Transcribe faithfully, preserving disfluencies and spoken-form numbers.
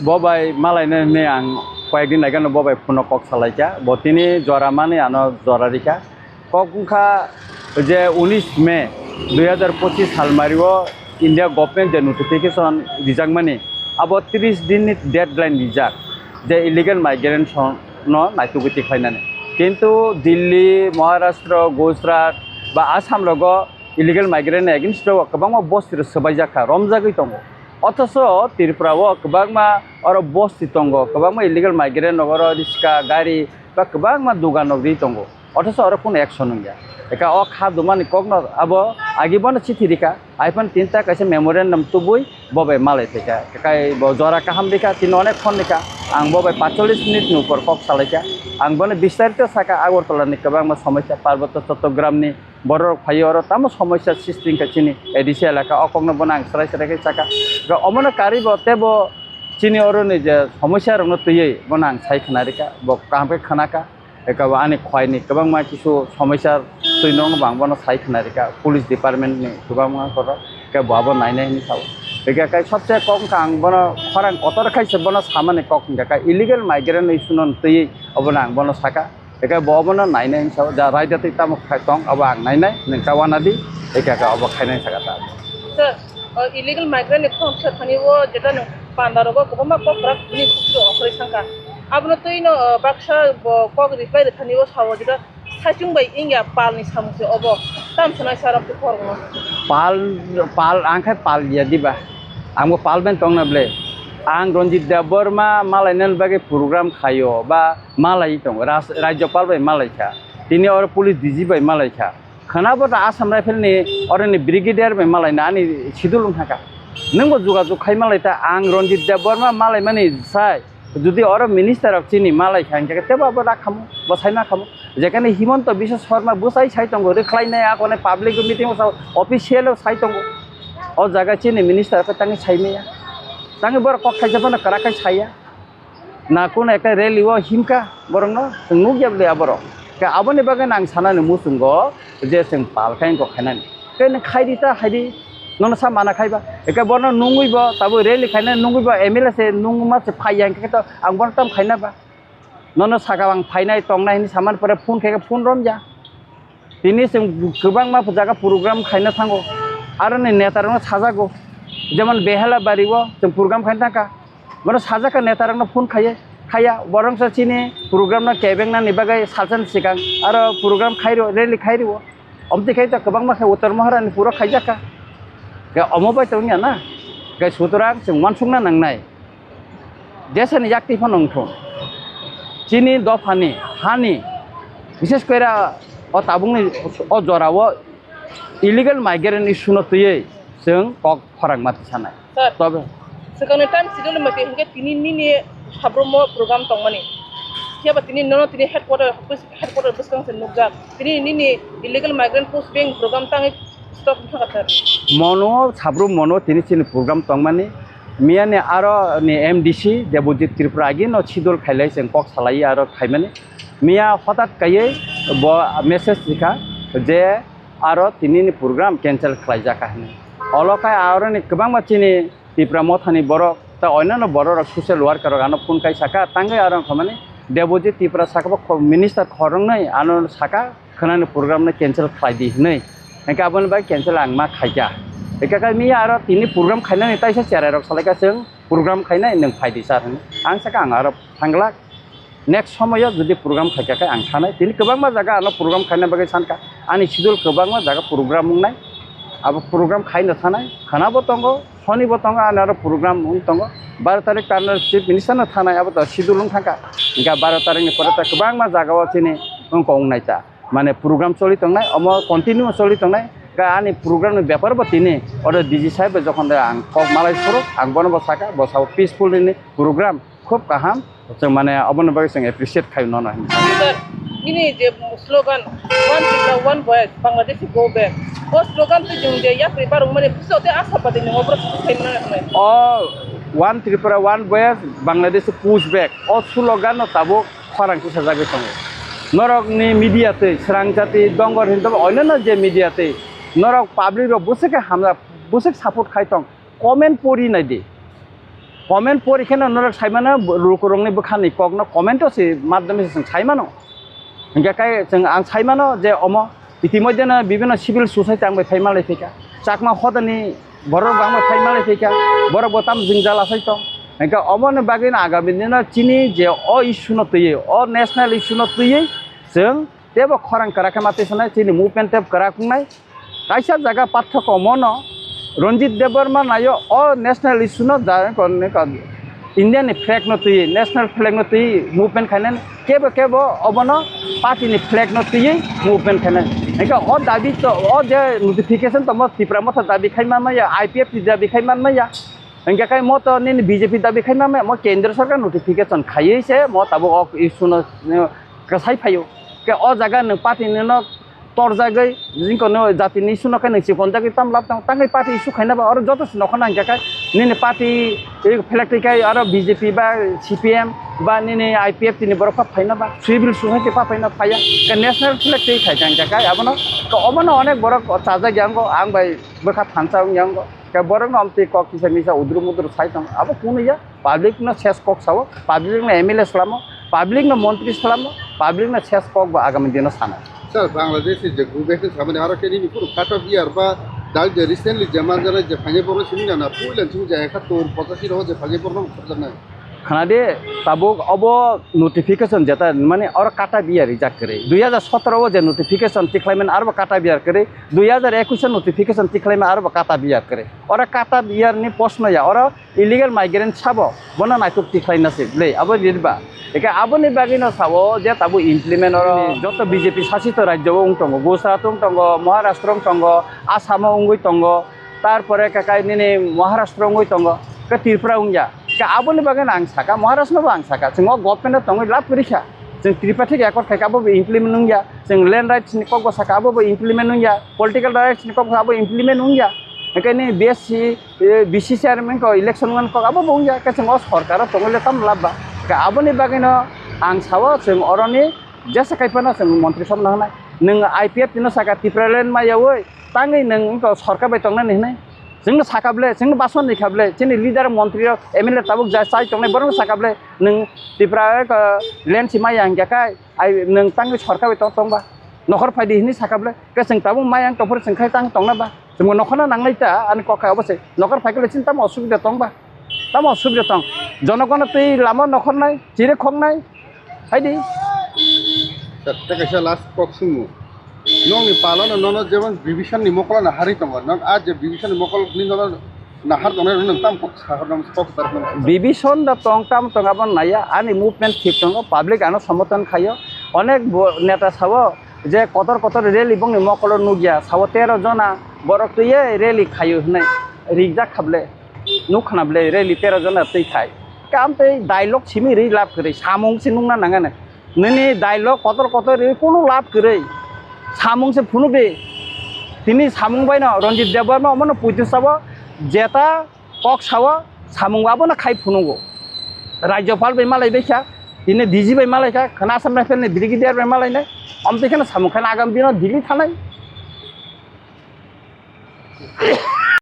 Bo bai malaina hinwi ang koyekdin aigano bo bai phone-o kok salaikha. Bo tini jora manwi ano jora rikha. Kok wngkha je unis May dui hazar pochis salmario India government je notification rijakmani, abo tris dinni deadline rijak je illegal migrant no naitugwi tikhlainani. Kintu Delhi, Maharashtra, Gujarat ba Assam rogo illegal migrant ni against o kwbangma bosti rok swbaijak kha, romjagwi tongo. Othoso Tripura o kwbangma oro bosti tongo, kwbangma illegal migrant rok oro riska, gari ba kwbangma dugan rok ri tongo. Othoso oro kunu action wngya. Eka o kha dumani kokno abo agi bono chithi rikha, iphano tinta kaisa memorandum tubui bo bai malai phaikha. Kai bo jora kaham rikha, tini onek phone rikha. Ang bo bai paitsollis minute ni upor kok salaikha. Ang bono bistarito saka Agartala ni kwbangma somosya, Parbotto Chottogram ni borok rok phaio oro tamo somosya sristi wngkha chini A D C elaka, o kokno bono ang srai srai khe saka. Ga omono karwi bo tebo chini oro ni je somosya rokno twiwi bono ang sai khna rikha, bo kaham khe khna kha. Eka bo ani khwai ni kwbangma kisu somosya twi nokno bo ang bono sai khna rikha, police department ni kwbangma borok, eka bo abo nainai hinwi sao. Eka kai sobse kok wngkha ang bono khorang kotor khai se bono samani kok wngkha, kai illegal migrant issue no twiwi obono ang bono saka. Eka bo obono nainai hinwi sao, ja raida twi tamo khai tong abo ang nainai, nwng ta wana di, eka ka obo khainai saka ta. Sir, o illegal migrant ni khorang bwsa thani o jeta nwng panda rogo kwbangma kok kwrak hwnwi khukchwlwi ongkhorwi sangkha. Abono twi no, o, baksa bo kok reply rwthani o sao jeta saichung bai wngya pal ni samung se obo. Tam sanai sir, abo khorang no. Pal, pal, ang khai pal ya diba. Ang bo pal ben tong na ble. Ang Ranjit Debbarma malainani bagwi program khaio ba malai tongo, ras-, Rajyapal bai malai kha, tini oro Police D G bai malai kha, khwnabo ta Assam Rifle ni oroni Brigadier bai malai na ani schedule wng kha. Nwng bo jogajog khai malai ta, ang Ranjit Debbarma malaimani sai, jodi oro minister rok chini malai kha, hingkhe tebo abo da khamu, bo sai ma khamu. Jekhane Himanta Biswa Sarma bwsai sai tongo, rwkhlai nai, akone public meeting o sao, official o sai tongo. O jaga chini minister khe tangwi sai maya. Tangwi borok kok thaisa phano kwrak khai saya. Na kuno ekta rally o himkha borokno, chwng nukya bwle aborok. Khe aboni bagwi ang sanani muchungo je chwng pal khai wngkha khainani. Khe nwng khai di ta hai di, nono sa mana khai ba. Ekhe bono nungwi bo tabuk rally khainani nungwi bo M L A se nungma se phaiya hwnkhe to ang bono tam khaina ba. Nono saka ang phainai tongnai hinwi samani pore phone khe phone romya. Tini chwng kwbangma jaga program khaina thango. Aroni netarokno sajago. Jemon Behelabari o chwng program khaina thangkha. Bono sajak kha netarokno phone khaiye, khaiya. Borok wngsa chini program no kebengnani bagwi salsa ni swkang aro program khairo, rally khairo. Omtwi khai ta kwbangma khe Uttar Maharani puro khaijak kha. Khe omo bai tongya na. Khe sutorang chwng uansukna nangnai. Desani yaktwi phano wngthung. Chini dophani, hani, bishes kore o tabukni o jorao illegal migrant issue no twiwi chwng kok khorang ma tisanai. Sir, tobe swkangni time schedule mate hinkhe tini nini sabromo program tongmani. Phiya ba tini nono tini headquarter, headquarter bwskang se nukjak. Tini nini illegal migrant post bank program tangwi stop wngkha sir. Mono sabromo no tini chini program tongmani. Miyani aro ni M D C Debojit Tripura agi no schedule khailai chwng kok salai aro khaimani. Miya hotat kaiye bo message rikha je aro tini ni program cancel khlaijak kha hinwi. Olo khai aro ni kwbangma chini Tipra Mothani borok ta oinano borok rok social worker rok ano phone kai saka tangwi aro wngkha mani Debojit Tripura saka bo kho-, minister khoroknwi ano saka khwnani program no cancel khlai di hinwi. Hingke aboni bai cancel ang ma khaikha. Hingke khe miya aro tini program khainani taisa cherai rok salaikha chwng program khainai nwng phai di sir hinwi. Ang saka ang aro thangla. Next somoyo jodi program khaikha khe ang thanai. Tini kwbangma jaga ano program khaina bagwi sankha. Ani schedule kwbangma jaga program wngnai. Abo program khaina thanai. Khwnabo tongo, sonibo tongo, ani aro program wng tongo. Baro tarik tarno chief minister no thanai, abo to schedule wng thangkha. Hingke baro tarik ni pore ta kwbangma jaga o chini wngkha wngnai ta. Mane program choli tongnai, omo continue choli tongnai. Ka ani program ni bepar bo tini oro D G sahib bai jokhon de ang kok malai phuru, ang bono bo saka, bo sao peaceful ni program khub kaham. Chwng mane obono bagwi chwng appreciate khai nono hinwi. Sir, nini je slogan, "One Tripura, one voice, Bangladesh go back." O slogan twi chwng je yapri barung mani buso te asa pati ni obro khai mano hinwi. O One Tripura, one voice, Bangladesh push back. O slogan no tabuk khorang tisajagwi tongo. Norokni media twi, Srang Jati, Dongor Hindu, onyono je media twi, norok public rok bwswk khe hamjak, bwswk support khai tong, comment pori nai di. Comment pori kheno norok sai mano, lukurokni bwkhani kokno comment-o se madhyome se chwng sai mano. Hingke kai chwng ang sai mano je omo itimodhyeno bibhinno civil society ang bai phai malai phaikha, Chakma hodani borok bo ang bai phai malai phaikha, borok bo tam jwngjal asai tong. Hingke omoni bagwino agami dino chini je o issue no twiwi, o national issue no twiwi chwng tebo khorang kwrak khe ma twi sanai, chini movement tebo kwrak wngnai. Kaisa jaga pathak omono Ranjit Debbarma naio o national issue no ja-, kon-, kon-, India ni flag no twi, national flag no twi movement khainani, kebo kebo obono party ni flag no twi movement khainani. Hingke o dabi to, o je notification to mo Tipra Motha dabi khai man maya, I P F T dabi khai man maya. Hingke kai mo to nini B J P dabi khai man maya, mo kendra sarkar notification khaiwi se mo tabuk o issue no, no kwsai phaio. Ke o jaga nwng party ni no torjagwi, jingkono jatini issue no khe nwng chikonjagwi tam lab tang, tangwi party issue khaina ba, oro joto se nokhorno hingkha khe nini party flag twi khe oro B J P ba C P M ba nini I P F T ni borok pha phaina ba, civil society pha phaina phaiya, khe national flag twi khai kha hingkha khe abono, khe obono onek borok chajak yango, ang bai bwkha thansa wng yango, khe borokno amtwi kok kisa misa udru mudru sai tongo, abo kunu ya. Public no ses kok sao, public no M L A salamo, public no montri salamo, public no ses kok bo agami dino sanai. Sir, Bangladesh ni je group action samani aro khe nini phuru cut off year ba dal je recently je manjana je phainai borok simi nana puilan simi je ekattor pochashi rogo je phainai borok no khorjaknai. Khana de tabuk obo notification jeta mane oro cut off year rijak kwrwi. Dui hajar sotoro o je notification tikhlaiman aro bo cut off year kwrwi. Dui hajar ekush o notification tikhlaiman aro bo cut off year kwrwi. Oro cut off year ni post no ya oro illegal migrant sabo, bono naituk tikhlaina se, le, abo rirba. Eke aboni bagwino sao je tabuk implement oro joto B J P sasito rajyo o wng tongo, Gujarat wng tongo, Maharashtra wng tongo, Assam o wngwi tongo, tarpore kakai nini Maharashtra wngwi tongo, ke Tripura wngya. Ke aboni bagwino ang saka, Maharashtra no bo ang saka, chwng o government o tongwi lab kwrwi kha. Chwng Tripartite accord khai kha, abo bo implement wngya. Chwng land rights ni kok bo saka, abo bo implement wngya. Political rights ni kok bo abo implement wngya. Hingke ni B S C, eh, B C chairman ko election wngmani kok abo bo wngya. Hingke chwng o sorkar o tongwi le tamo lab ba. Hingke aboni bagwino ang sao chwng oroni jesa kai phano chwng montri somno hwnai. Nwng I P F T no saka Tipraland maya oi, tangwi nwng wngkha sorkar bai tongnani hwnwi. Chwngno saka ble, chwngno basmani kha ble, chini leader montri rok M L A tabuk ja chai tongnai borokno saka ble, nwng Tripura ko land si maya hingya kai, ai nwng tangwi sorkar bai tong tongba. Nokhor phaidi hwnwi saka ble, ke chwng tabuk maya wng tongphuru chwng khai tang tongna ba. Chwngbo nokhorno nangnai ta, ani kok khai obo se. Nokhor phai khe le chini tamo osubida tongba. Tamo osubida tong. Jonogono twi lama nokhornai, chiri khoknai. Haidi. Tei kaisa last kok swngo. Nokni palono nono jemon Bibhishan ni mokolo no harwi tongo. Nok a je Bibhishan ni mokol ni nono nahar tongnai rok nwng tamo kok sahor nang kok sar nang. Bibhishan da tong tam tong abo naya ani movement thik tongo, public ano somoton khayo. Onek bo neta sabo je kotor kotor rally bongni mokolo nukya sabo tero jona borok twiye rally khayo hwnwi rijak khable. Nuk khna ble rally tero jona twi khai. Kam tei dialogue simi ri lab kwrwi samung se nungna nangani. Nini dialogue kotor kotor ri kunu lab kwrwi. Samung se phunuk di. Tini samung bai no Ranjit Debbarma omo no puitu sabo jeta kok sao samung abo no khai phunugo. Rajyopal bai malai bai kha. Tini D G bai malai kha. Khana Assam Rifle ni Brigadier bai malai nai. Omtwi kheno samung khai agam dino Delhi thanai.